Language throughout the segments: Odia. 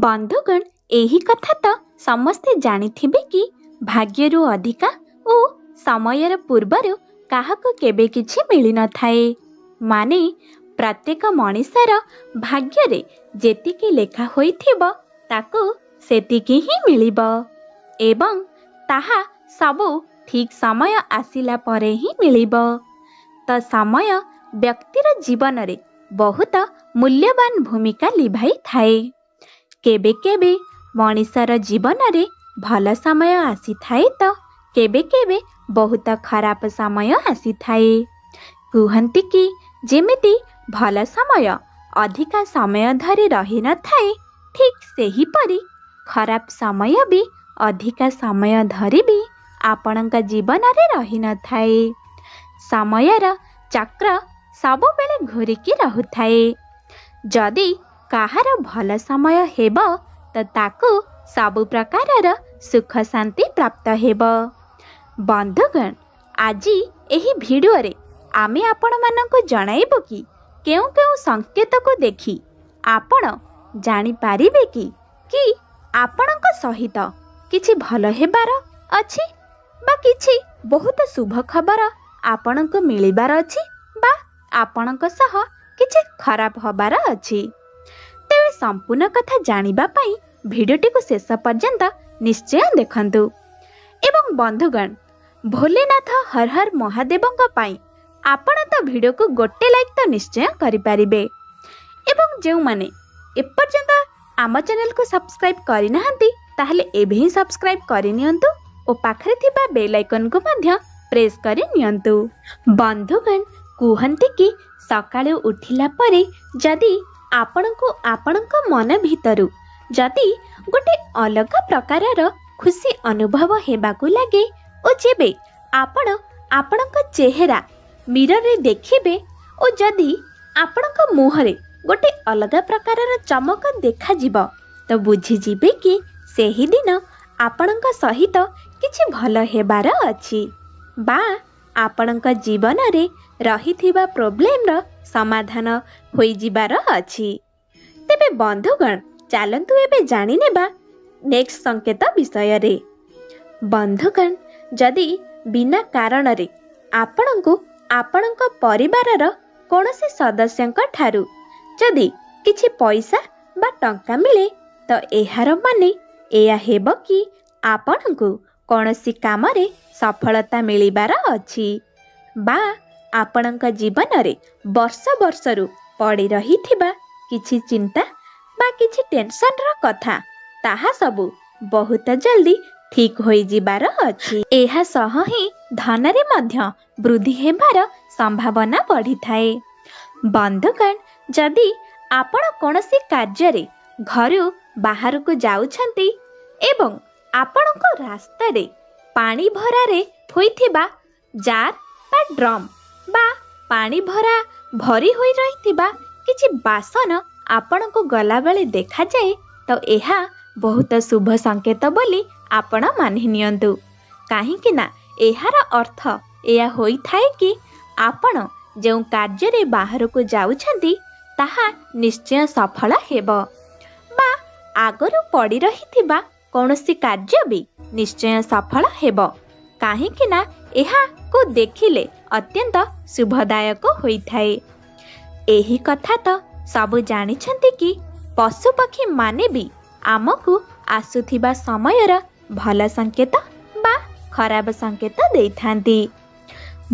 ବନ୍ଧୁଗଣ, ଏହି କଥା ତ ସମସ୍ତେ ଜାଣିଥିବେ କି ଭାଗ୍ୟରୁ ଅଧିକା ଓ ସମୟର ପୂର୍ବରୁ କାହାକୁ କେବେ କିଛି ମିଳିନଥାଏ। ମାନେ ପ୍ରତ୍ୟେକ ମଣିଷର ଭାଗ୍ୟରେ ଯେତିକି ଲେଖା ହୋଇଥିବ ତାକୁ ସେତିକି ହିଁ ମିଳିବ ଏବଂ ତାହା ସବୁ ଠିକ୍ ସମୟ ଆସିଲା ପରେ ହିଁ ମିଳିବ। ତ ସମୟ ବ୍ୟକ୍ତିର ଜୀବନରେ ବହୁତ ମୂଲ୍ୟବାନ ଭୂମିକା ଲିଭାଇଥାଏ। କେବେ କେବେ ମଣିଷର ଜୀବନରେ ଭଲ ସମୟ ଆସିଥାଏ ତ କେବେ କେବେ ବହୁତ ଖରାପ ସମୟ ଆସିଥାଏ। କୁହନ୍ତି କି ଯେମିତି ଭଲ ସମୟ ଅଧିକା ସମୟ ଧରି ରହିନଥାଏ, ଠିକ୍ ସେହିପରି ଖରାପ ସମୟ ବି ଅଧିକା ସମୟ ଧରି ବି ଆପଣଙ୍କ ଜୀବନରେ ରହିନଥାଏ। ସମୟର ଚକ୍ର ସବୁବେଳେ ଘୁରିକି ରହୁଥାଏ। ଯଦି କାହାର ଭଲ ସମୟ ହେବ ତ ତାକୁ ସବୁ ପ୍ରକାରର ସୁଖ ଶାନ୍ତି ପ୍ରାପ୍ତ ହେବ। ବନ୍ଧୁଗଣ, ଆଜି ଏହି ଭିଡ଼ିଓରେ ଆମେ ଆପଣମାନଙ୍କୁ ଜଣାଇବୁ କି କେଉଁ କେଉଁ ସଂକେତକୁ ଦେଖି ଆପଣ ଜାଣିପାରିବେ କି ଆପଣଙ୍କ ସହିତ କିଛି ଭଲ ହେବାର ଅଛି ବା କିଛି ବହୁତ ଶୁଭ ଖବର ଆପଣଙ୍କୁ ମିଳିବାର ଅଛି ବା ଆପଣଙ୍କ ସହ କିଛି ଖରାପ ହବାର ଅଛି। ତେବେ ସମ୍ପୂର୍ଣ୍ଣ କଥା ଜାଣିବା ପାଇଁ ଭିଡ଼ିଓଟିକୁ ଶେଷ ପର୍ଯ୍ୟନ୍ତ ନିଶ୍ଚୟ ଦେଖନ୍ତୁ। ଏବଂ ବନ୍ଧୁଗଣ, ଭୋଲେନାଥ ହର ହର ମହାଦେବଙ୍କ ପାଇଁ ଆପଣ ତ ଭିଡ଼ିଓକୁ ଗୋଟେ ଲାଇକ୍ ତ ନିଶ୍ଚୟ କରିପାରିବେ। ଏବଂ ଯେଉଁମାନେ ଏପର୍ଯ୍ୟନ୍ତ ଆମ ଚ୍ୟାନେଲକୁ ସବସ୍କ୍ରାଇବ୍ କରିନାହାନ୍ତି, ତାହେଲେ ଏବେ ହିଁ ସବସ୍କ୍ରାଇବ୍ କରିନିଅନ୍ତୁ ଓ ପାଖରେ ଥିବା ବେଲ୍ ଆଇକନ୍କୁ ମଧ୍ୟ ପ୍ରେସ୍ କରି ନିଅନ୍ତୁ। ବନ୍ଧୁଗଣ, କୁହନ୍ତି କି ସକାଳୁ ଉଠିଲା ପରେ ଯଦି ଆପଣଙ୍କୁ ଆପଣଙ୍କ ମନ ଭିତରୁ ଯଦି ଗୋଟେ ଅଲଗା ପ୍ରକାରର ଖୁସି ଅନୁଭବ ହେବାକୁ ଲାଗେ ଓ ଯେବେ ଆପଣ ଆପଣଙ୍କ ଚେହେରା ମିରରରେ ଦେଖିବେ ଓ ଯଦି ଆପଣଙ୍କ ମୁହଁରେ ଗୋଟେ ଅଲଗା ପ୍ରକାରର ଚମକ ଦେଖାଯିବ, ତ ବୁଝିଯିବେ କି ସେହିଦିନ ଆପଣଙ୍କ ସହିତ କିଛି ଭଲ ହେବାର ଅଛି ବା ଆପଣଙ୍କ ଜୀବନରେ ରହିଥିବା ପ୍ରୋବ୍ଲେମର ସମାଧାନ ହୋଇଯିବାର ଅଛି। ତେବେ ବନ୍ଧୁଗଣ, ଚାଲନ୍ତୁ ଏବେ ଜାଣିନେବା ନେକ୍ସଟ ସଂକେତ ବିଷୟରେ। ବନ୍ଧୁଗଣ, ଯଦି ବିନା କାରଣରେ ଆପଣଙ୍କୁ ଆପଣଙ୍କ ପରିବାରର କୌଣସି ସଦସ୍ୟଙ୍କ ଠାରୁ ଯଦି କିଛି ପଇସା ବା ଟଙ୍କା ମିଳେ, ତ ଏହାର ମାନେ ଏୟା ହେବ କି ଆପଣଙ୍କୁ କୌଣସି କାମରେ ସଫଳତା ମିଳିବାର ଅଛି ବା ଆପଣଙ୍କ ଜୀବନରେ ବର୍ଷ ବର୍ଷରୁ ପଡ଼ି ରହିଥିବା କିଛି ଚିନ୍ତା ବା କିଛି ଟେନସନର କଥା ତାହା ସବୁ ବହୁତ ଜଲ୍ଦି ଠିକ୍ ହୋଇଯିବାର ଅଛି। ଏହା ସହ ହିଁ ଧନରେ ମଧ୍ୟ ବୃଦ୍ଧି ହେବାର ସମ୍ଭାବନା ବଢ଼ିଥାଏ। ବନ୍ଧୁଗଣ, ଯଦି ଆପଣ କୌଣସି କାର୍ଯ୍ୟରେ ଘରୁ ବାହାରକୁ ଯାଉଛନ୍ତି ଏବଂ ଆପଣଙ୍କ ରାସ୍ତାରେ ପାଣି ଭରାରେ ହୋଇଥିବା ଜାର୍ ବା ଡ୍ରମ୍ ବା ପାଣି ଭରା ଭରି ହୋଇ ରହିଥିବା କିଛି ବାସନ ଆପଣଙ୍କୁ ଗଲାବେଳେ ଦେଖାଯାଏ, ତ ଏହା ବହୁତ ଶୁଭ ସଂକେତ ବୋଲି ଆପଣ ମାନି ନିଅନ୍ତୁ। କାହିଁକି ନା ଏହାର ଅର୍ଥ ଏହା ହୋଇଥାଏ କି ଆପଣ ଯେଉଁ କାର୍ଯ୍ୟରେ ବାହାରକୁ ଯାଉଛନ୍ତି ତାହା ନିଶ୍ଚୟ ସଫଳ ହେବ ବା ଆଗରୁ ପଡ଼ି ରହିଥିବା କୌଣସି କାର୍ଯ୍ୟ ବି ନିଶ୍ଚୟ ସଫଳ ହେବ। କାହିଁକି ନା ଏହାକୁ ଦେଖିଲେ ଅତ୍ୟନ୍ତ ଶୁଭଦାୟକ ହୋଇଥାଏ। ଏହି କଥା ତ ସବୁ ଜାଣିଛନ୍ତି କି ପଶୁପକ୍ଷୀ ମାନେ ବି ଆମକୁ ଆସୁଥିବା ସମୟର ଭଲ ସଂକେତ ବା ଖରାପ ସଂକେତ ଦେଇଥାନ୍ତି।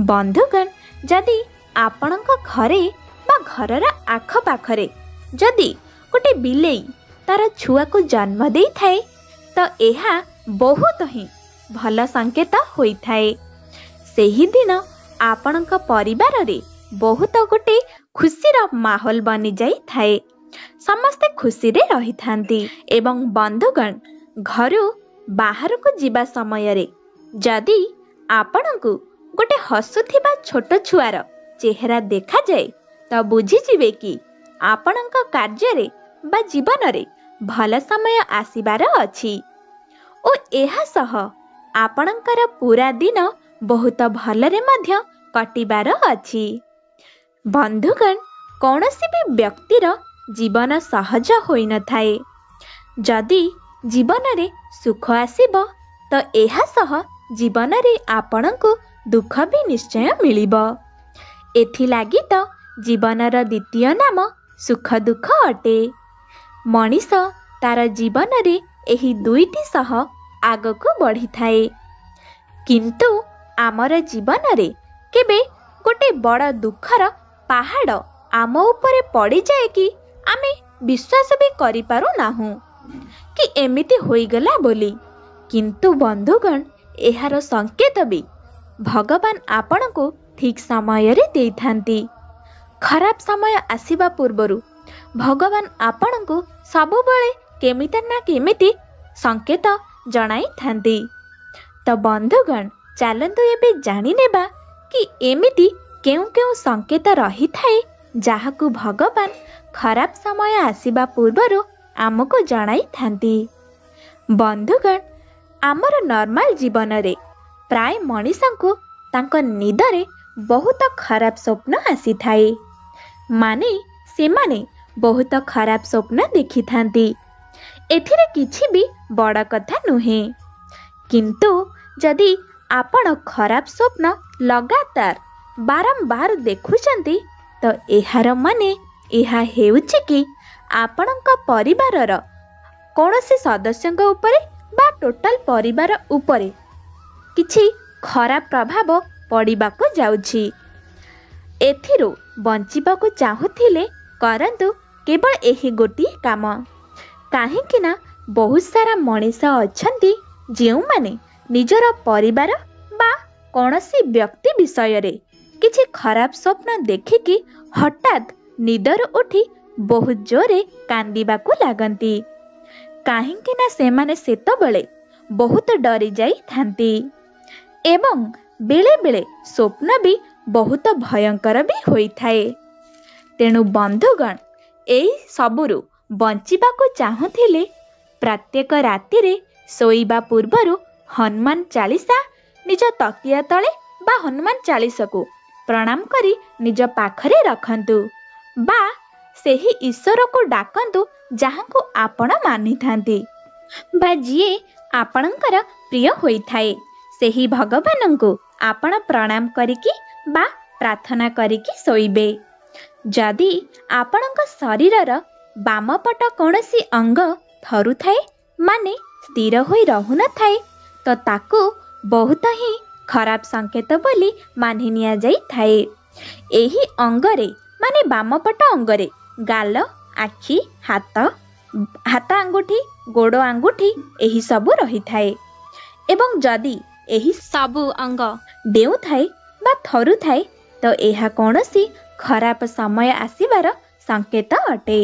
ବନ୍ଧୁଗଣ, ଯଦି ଆପଣଙ୍କ ଘରେ ବା ଘରର ଆଖପାଖରେ ଯଦି ଗୋଟେ ବିଲେଇ ତାର ଛୁଆକୁ ଜନ୍ମ ଦେଇଥାଏ, ତ ଏହା ବହୁତ ହିଁ ଭଲ ସଂକେତ ହୋଇଥାଏ। ସେହିଦିନ ଆପଣଙ୍କ ପରିବାରରେ ବହୁତ ଗୋଟେ ଖୁସିର ମାହୋଲ ବନିଯାଇଥାଏ, ସମସ୍ତେ ଖୁସିରେ ରହିଥାନ୍ତି। ଏବଂ ବନ୍ଧୁଗଣ, ଘରୁ ବାହାରକୁ ଯିବା ସମୟରେ ଯଦି ଆପଣଙ୍କୁ ଗୋଟେ ହସୁଥିବା ଛୋଟ ଛୁଆର ଚେହେରା ଦେଖାଯାଏ, ତ ବୁଝିଯିବେ କି ଆପଣଙ୍କ କାର୍ଯ୍ୟରେ ବା ଜୀବନରେ ଭଲ ସମୟ ଆସିବାର ଅଛି ଓ ଏହା ସହ ଆପଣଙ୍କର ପୁରା ଦିନ ବହୁତ ଭଲରେ ମଧ୍ୟ କଟିବାର ଅଛି। ବନ୍ଧୁଗଣ, କୌଣସି ବି ବ୍ୟକ୍ତିର ଜୀବନ ସହଜ ହୋଇନଥାଏ। ଯଦି ଜୀବନରେ ସୁଖ ଆସିବ ତ ଏହା ସହ ଜୀବନରେ ଆପଣଙ୍କୁ ଦୁଃଖ ବି ନିଶ୍ଚୟ ମିଳିବ। ଏଥିଲାଗି ତ ଜୀବନର ଦ୍ୱିତୀୟ ନାମ ସୁଖ ଦୁଃଖ ଅଟେ। ମଣିଷ ତାର ଜୀବନରେ ଏହି ଦୁଇଟି ସହ ଆଗକୁ ବଢ଼ିଥାଏ। କିନ୍ତୁ ଆମର ଜୀବନରେ କେବେ ଗୋଟେ ବଡ଼ ଦୁଃଖର ପାହାଡ଼ ଆମ ଉପରେ ପଡ଼ିଯାଏ କି ଆମେ ବିଶ୍ୱାସ ବି କରିପାରୁନାହୁଁ କି ଏମିତି ହୋଇଗଲା ବୋଲି। କିନ୍ତୁ ବନ୍ଧୁଗଣ, ଏହାର ସଂକେତ ବି ଭଗବାନ ଆପଣଙ୍କୁ ଠିକ୍ ସମୟରେ ଦେଇଥାନ୍ତି। ଖରାପ ସମୟ ଆସିବା ପୂର୍ବରୁ ଭଗବାନ ଆପଣଙ୍କୁ ସବୁବେଳେ କେମିତି ନା କେମିତି ସଂକେତ ଜଣାଇଥାନ୍ତି। ତ ବନ୍ଧୁଗଣ, ଚାଲନ୍ତୁ ଏବେ ଜାଣିନେବା କି ଏମିତି କେଉଁ କେଉଁ ସଂକେତ ରହିଥାଏ ଯାହାକୁ ଭଗବାନ ଖରାପ ସମୟ ଆସିବା ପୂର୍ବରୁ ଆମକୁ ଜଣାଇଥାନ୍ତି। ବନ୍ଧୁଗଣ, ଆମର ନର୍ମାଲ ଜୀବନରେ ପ୍ରାୟ ମଣିଷଙ୍କୁ ତାଙ୍କ ନିଦରେ ବହୁତ ଖରାପ ସ୍ୱପ୍ନ ଆସିଥାଏ, ମାନେ ସେମାନେ ବହୁତ ଖରାପ ସ୍ୱପ୍ନ ଦେଖିଥାନ୍ତି। ଏଥିରେ କିଛି ବି ବଡ଼ କଥା ନୁହେଁ। କିନ୍ତୁ ଯଦି ଆପଣ ଖରାପ ସ୍ୱପ୍ନ ଲଗାତାର ବାରମ୍ବାର ଦେଖୁଛନ୍ତି ତ ଏହାର ମାନେ ଏହା ହେଉଛି କି ଆପଣଙ୍କ ପରିବାରର କୌଣସି ସଦସ୍ୟଙ୍କ ଉପରେ ବା ଟୋଟାଲ ପରିବାର ଉପରେ କିଛି ଖରାପ ପ୍ରଭାବ ପଡ଼ିବାକୁ ଯାଉଛି। ଏଥିରୁ ବଞ୍ଚିବାକୁ ଚାହୁଁଥିଲେ କରନ୍ତୁ କେବଳ ଏହି ଗୋଟିଏ କାମ। କାହିଁକି ନା ବହୁତ ସାରା ମଣିଷ ଅଛନ୍ତି ଯେଉଁମାନେ ନିଜର ପରିବାର ବା କୌଣସି ବ୍ୟକ୍ତି ବିଷୟରେ କିଛି ଖରାପ ସ୍ୱପ୍ନ ଦେଖିକି ହଠାତ୍ ନିଦରୁ ଉଠି ବହୁତ ଜୋରେ କାନ୍ଦିବାକୁ ଲାଗନ୍ତି। କାହିଁକି ନା ସେମାନେ ସେତେବେଳେ ବହୁତ ଡରି ଯାଇଥାନ୍ତି ଏବଂ ବେଳେବେଳେ ସ୍ୱପ୍ନ ବି ବହୁତ ଭୟଙ୍କର ବି ହୋଇଥାଏ। ତେଣୁ ବନ୍ଧୁଗଣ, ଏହି ସବୁରୁ ବଞ୍ଚିବାକୁ ଚାହୁଁଥିଲେ ପ୍ରତ୍ୟେକ ରାତିରେ ଶୋଇବା ପୂର୍ବରୁ ହନୁମାନ ଚାଳିଶା ନିଜ ତକିଆ ତଳେ ବା ହନୁମାନ ଚାଳିଶାକୁ ପ୍ରଣାମ କରି ନିଜ ପାଖରେ ରଖନ୍ତୁ ବା ସେହି ଈଶ୍ୱରକୁ ଡାକନ୍ତୁ ଯାହାଙ୍କୁ ଆପଣ ମାନିଥାନ୍ତି ବା ଯିଏ ଆପଣଙ୍କର ପ୍ରିୟ ହୋଇଥାଏ, ସେହି ଭଗବାନଙ୍କୁ ଆପଣ ପ୍ରଣାମ କରିକି ବା ପ୍ରାର୍ଥନା କରିକି ଶୋଇବେ। ଯଦି ଆପଣଙ୍କ ଶରୀରର ବାମପଟ କୌଣସି ଅଙ୍ଗ ଥରୁଥାଏ, ମାନେ ସ୍ଥିର ହୋଇ ରହୁନଥାଏ, ତ ତାକୁ ବହୁତ ହିଁ ଖରାପ ସଂକେତ ବୋଲି ମାନି ନିଆଯାଇଥାଏ। ଏହି ଅଙ୍ଗରେ, ମାନେ ବାମପଟ ଅଙ୍ଗରେ ଗାଲ, ଆଖି, ହାତ, ହାତ ଆଙ୍ଗୁଠି, ଗୋଡ଼ ଆଙ୍ଗୁଠି ଏହିସବୁ ରହିଥାଏ ଏବଂ ଯଦି ଏହି ସବୁ ଅଙ୍ଗ ଡେଉଁଥାଏ ବା ଥରୁଥାଏ ତ ଏହା କୌଣସି ଖରାପ ସମୟ ଆସିବାର ସଂକେତ ଅଟେ।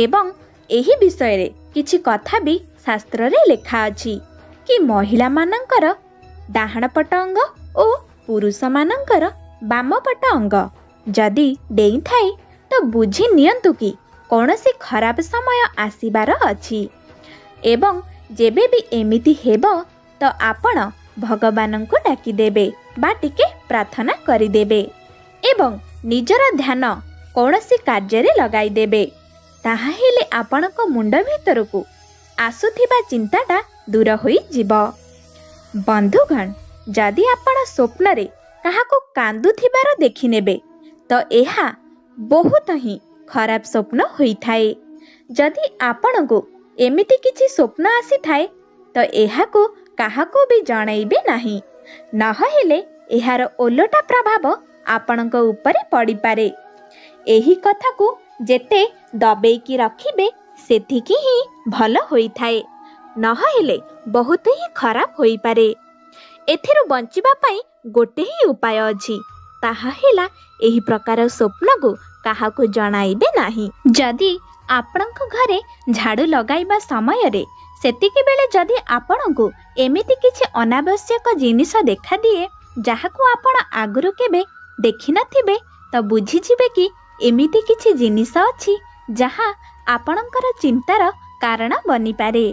ଏବଂ ଏହି ବିଷୟରେ କିଛି କଥା ବି ଶାସ୍ତ୍ରରେ ଲେଖା ଅଛି କି ମହିଳାମାନଙ୍କର ଡାହାଣ ପଟ ଅଙ୍ଗ ଓ ପୁରୁଷମାନଙ୍କର ବାମ ପଟ ଅଙ୍ଗ ଯଦି ଡେଇଁଥାଏ ତ ବୁଝି ନିଅନ୍ତୁ କି କୌଣସି ଖରାପ ସମୟ ଆସିବାର ଅଛି। ଏବଂ ଯେବେ ବି ଏମିତି ହେବ ତ ଆପଣ ଭଗବାନଙ୍କୁ ଡାକିଦେବେ ବା ଟିକେ ପ୍ରାର୍ଥନା କରିଦେବେ ଏବଂ ନିଜର ଧ୍ୟାନ କୌଣସି କାର୍ଯ୍ୟରେ ଲଗାଇଦେବେ। ତାହାହେଲେ ଆପଣଙ୍କ ମୁଣ୍ଡ ଭିତରକୁ ଆସୁଥିବା ଚିନ୍ତାଟା ଦୂର ହୋଇଯିବ। ବନ୍ଧୁଗଣ, ଯଦି ଆପଣ ସ୍ୱପ୍ନରେ କାହାକୁ କାନ୍ଦୁଥିବାର ଦେଖିନେବେ ତ ଏହା ବହୁତ ହିଁ ଖରାପ ସ୍ୱପ୍ନ ହୋଇଥାଏ। ଯଦି ଆପଣଙ୍କୁ ଏମିତି କିଛି ସ୍ୱପ୍ନ ଆସିଥାଏ ତ ଏହାକୁ କାହାକୁ ବି ଜଣାଇବେ ନାହିଁ, ନହେଲେ ଏହାର ଓଲଟା ପ୍ରଭାବ ଆପଣଙ୍କ ଉପରେ ପଡ଼ିପାରେ। ଏହି କଥାକୁ ଯେତେ ଦବେଇକି ରଖିବେ ସେତିକି ହିଁ ଭଲ ହୋଇଥାଏ, ନହେଲେ ବହୁତ ହିଁ ଖରାପ ହୋଇପାରେ। ଏଥିରୁ ବଞ୍ଚିବା ପାଇଁ ଗୋଟେ ହିଁ ଉପାୟ ଅଛି, ତାହା ହେଲା ଏହି ପ୍ରକାର ସ୍ୱପ୍ନକୁ କାହାକୁ ଜଣାଇବେ ନାହିଁ। ଯଦି ଆପଣଙ୍କ ଘରେ ଝାଡ଼ୁ ଲଗାଇବା ସମୟରେ ସେତିକି ବେଳେ ଯଦି ଆପଣଙ୍କୁ ଏମିତି କିଛି ଅନାବଶ୍ୟକ ଜିନିଷ ଦେଖାଦିଏ ଯାହାକୁ ଆପଣ ଆଗରୁ କେବେ ଦେଖିନଥିବେ, ତ ବୁଝିଯିବେ କି ଏମିତି କିଛି ଜିନିଷ ଅଛି ଯାହା ଆପଣଙ୍କର ଚିନ୍ତାର କାରଣ ବନିପାରେ।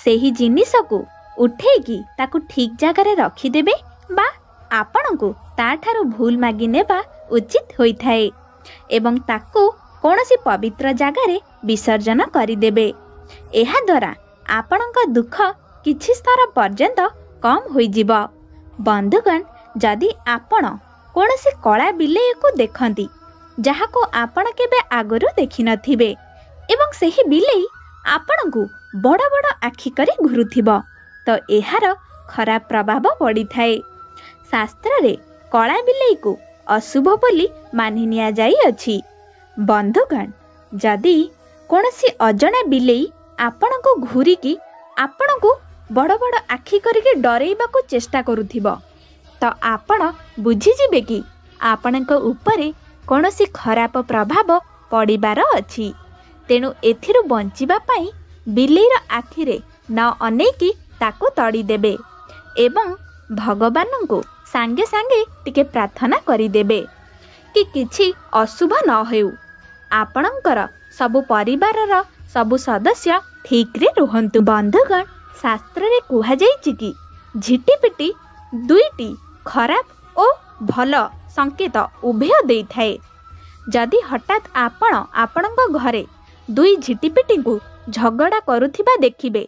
ସେହି ଜିନିଷକୁ ଉଠେଇକି ତାକୁ ଠିକ୍ ଜାଗାରେ ରଖିଦେବେ ବା ଆପଣଙ୍କୁ ତାଠାରୁ ଭୁଲ ମାଗି ନେବା ଉଚିତ ହୋଇଥାଏ ଏବଂ ତାକୁ କୌଣସି ପବିତ୍ର ଜାଗାରେ ବିସର୍ଜନ କରିଦେବେ। ଏହାଦ୍ୱାରା ଆପଣଙ୍କ ଦୁଃଖ କିଛି ସ୍ତର ପର୍ଯ୍ୟନ୍ତ କମ୍ ହୋଇଯିବ। ବନ୍ଧୁଗଣ, ଯଦି ଆପଣ କୌଣସି କଳା ବିଲେଇକୁ ଦେଖନ୍ତି ଯାହାକୁ ଆପଣ କେବେ ଆଗରୁ ଦେଖିନଥିବେ ଏବଂ ସେହି ବିଲେଇ ଆପଣଙ୍କୁ ବଡ଼ ବଡ଼ ଆଖି କରି ଘୁରୁଥିବ, ତ ଏହାର ଖରାପ ପ୍ରଭାବ ପଡ଼ିଥାଏ। ଶାସ୍ତ୍ରରେ କଳା ବିଲେଇକୁ ଅଶୁଭ ବୋଲି ମାନି ନିଆଯାଇଅଛି। ବନ୍ଧୁଗଣ, ଯଦି କୌଣସି ଅଜଣା ବିଲେଇ ଆପଣଙ୍କୁ ଘୁରିକି ଆପଣଙ୍କୁ ବଡ଼ ବଡ଼ ଆଖି କରିକି ଡରେଇବାକୁ ଚେଷ୍ଟା କରୁଥିବ, ତ ଆପଣ ବୁଝିଯିବେ କି ଆପଣଙ୍କ ଉପରେ କୌଣସି ଖରାପ ପ୍ରଭାବ ପଡ଼ିବାର ଅଛି। ତେଣୁ ଏଥିରୁ ବଞ୍ଚିବା ପାଇଁ ବିଲେଇର ଆଖିରେ ନ ଅନେଇକି ତାକୁ ତଡ଼ିଦେବେ ଏବଂ ଭଗବାନଙ୍କୁ ସାଙ୍ଗେ ସାଙ୍ଗେ ଟିକେ ପ୍ରାର୍ଥନା କରିଦେବେ କି କିଛି ଅଶୁଭ ନ ହେଉ, ଆପଣଙ୍କର ସବୁ ପରିବାରର ସବୁ ସଦସ୍ୟ ଠିକରେ ରୁହନ୍ତୁ। ବନ୍ଧୁଗଣ, ଶାସ୍ତ୍ରରେ କୁହାଯାଇଛି କି ଝିଟିପିଟି ଦୁଇଟି ଖରାପ ଓ ଭଲ ସଂକେତ ଉଭୟ ଦେଇଥାଏ। ଯଦି ହଠାତ୍ ଆପଣ ଆପଣଙ୍କ ଘରେ ଦୁଇ ଝିଟିପିଟିଙ୍କୁ ଝଗଡ଼ା କରୁଥିବା ଦେଖିବେ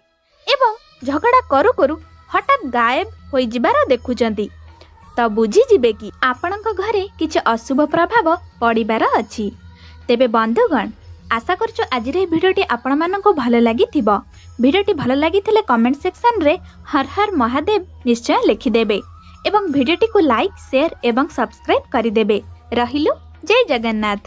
ଏବଂ ଝଗଡ଼ା କରୁ କରୁ ହଠାତ୍ ଗାୟବ ହୋଇଯିବାର ଦେଖୁଛନ୍ତି, ତ ବୁଝିଯିବେ କି ଆପଣଙ୍କ ଘରେ କିଛି ଅଶୁଭ ପ୍ରଭାବ ପଡ଼ିବାର ଅଛି। ତେବେ ବନ୍ଧୁଗଣ, ଆଶା କରୁଛୁ ଆଜିର ଏହି ଭିଡ଼ିଓଟି ଆପଣମାନଙ୍କୁ ଭଲ ଲାଗିଥିବ। ଭିଡ଼ିଓଟି ଭଲ ଲାଗିଥିଲେ କମେଣ୍ଟ ସେକ୍ସନରେ ହର ହର ମହାଦେବ ନିଶ୍ଚୟ ଲେଖିଦେବେ ଏବଂ ଭିଡ଼ିଓଟିକୁ ଲାଇକ୍, ସେୟାର ଏବଂ ସବସ୍କ୍ରାଇବ୍ କରିଦେବେ। ରହିଲୁ, ଜୟ ଜଗନ୍ନାଥ।